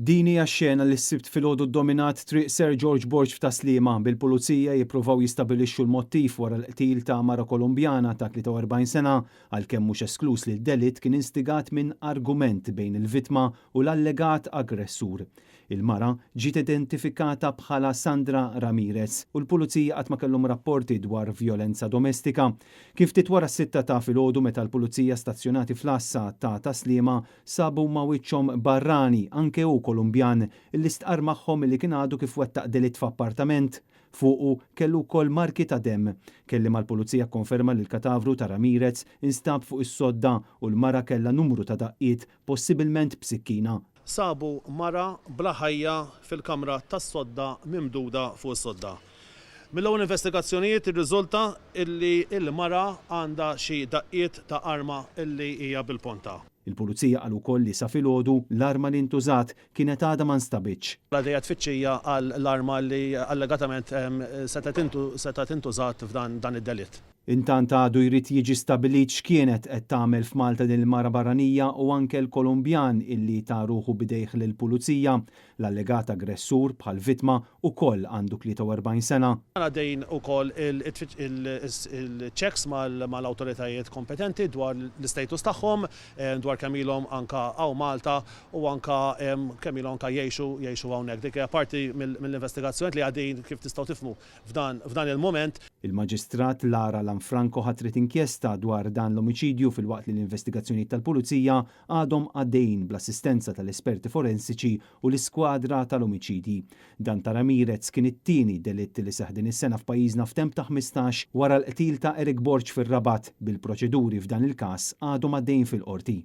Din hija x-xena li s-Sibt filgħodu ddominat Triq Sir George Borg f'Tas-Sliema, bil-Pulizija jippruvaw jistabilixxu l-mottiv wara l-qtil ta' mara Kolumbjana ta' 43 sena, għalkemm mhux esklus li d-delitt kien instigat minn argument bejn il-vittma u l-allegat aggressur. Il-mara ġiet identifikata bħala Sandra Ramirez u l-Pulizija qatt ma kellhom rapporti dwar vjolenza domestika. Kien ftit wara s-sitta ta' filgħodu meta l-Pulizija stazzjonati fl-għassa ta' Tas-Sliema sabu ma' wiċċhom barrani, anke hu Kolumbjan, illi stqarr magħhom illi kien għadu kif wettaq delitt f'appartament. Fuqu kellu wkoll marki ta' demm. Kelliem għall-Pulizija kkonferma li l-katavru ta' Ramirez instab fuq is-sodda u l-mara kellha numru ta' daqqiet, possibilment b'sikkina. Sabu mara bla ħajja fil-kamra tas-sodda mimduda fuq is-sodda. Mill-ewwel investigazzjonijiet irriżulta illi l-mara għandha xi daqqiet ta' arma illi hija bil-ponta. Il-Pulizija qalu wkoll li sa filgħodu l-arma li ntużat kienet għadha ma nstabitx. Għaddejja tfittxija għal l-arma li allegatament setgħet intużat f'dan dan id-delitt. Intant għadu jrid jiġi stabbilit x'kienet qed tagħmel f'Malta din il-mara barranija u anke l-Kolumbjan illi ta ruħu b'idejh lill-Pulizija. L-allegat aggressur, bħall-vittma, ukoll għandu 43 sena. Għaddejjin ukoll il-checks mal-awtoritajiet kompetenti dwar l-istatus tagħhom, dwar kemm ilhom anke hawn Malta u anke kemm ilhom anke jgħixu jgħixu hawnhekk. Dik hija parti mill-investigazzjonijiet li għaddejjin kif tistgħu tifhmu f'dan il-mument. Il-Maġistrat Lara Lanfranco ħatret inkjesta dwar dan l-omiċidju filwaqt li l-investigazzjonijiet tal-Pulizija għadhom għaddejjin bl-assistenza tal-esperti forensiċi u l-iskwadra tal-omiċidji. Dan ta' Ramirez kien it-tieni delitt li seħħ din is-sena f'pajjiżna f'temp ta' 15 wara l-qtil ta' Eric Borg fir-Rabat, bil-proċeduri f'dan il-każ għadhom għaddejjin fil-Qorti.